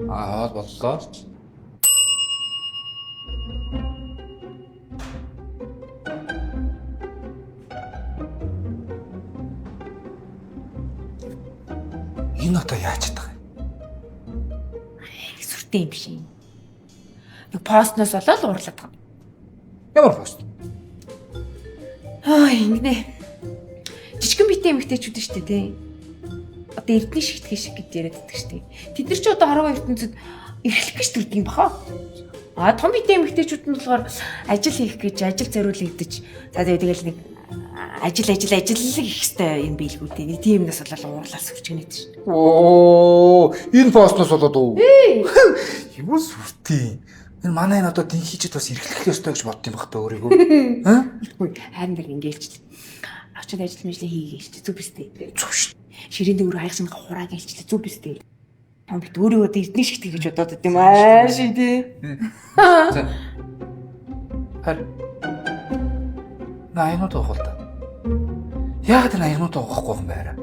Аа хоол боллоо. Энэ одоо яаж чадах юм? Сүртэй юм биш юм. Нэг постноос болоод уурлаад байгаа. Ямар пост? Аа ингэнэ. Жижигэн биетэй эмэгтэйчүүд нь шүү дээ, тий. Одоо эрдний шигтгэх шиг гэж яриад байдаг шүү дээ. Тэд нар ч одоо хорвоо ертөнцид эрхлэх гэж төрдөг юм баха. А том биетэй эмэгтэйчүүд нь болохоор ажил хийх гэж ажил зориулагдаж за тэгэл нэг ажил ажил ажил хийх ёстой юм биелгүү дээ. Нэг тийм юмнаас болоод уурлаас сүрчгэнэт шин. Оо, энэ постноос болоод уу? Юу сүртэй. Энэ манай энэ одоо динхийчд бас эрхлэх ёстой гэж бодд юм бах та өөрийгөө. Аа? Харин дэр ингээч. Очоод ажил мэжлээ хийгээч. Зүг биз дээ. Зүг шүү. Ширээний өрөө хайх шинэ хураа гэлчлээ зүг биз дээ. Том бит өөрийгөө одоо эрдний шигтгэх гэж бодоод байт юм аа ши тий. За. Харин на аянууд уух л та. Яагаад энэ аянууд уухгүй юм бэ?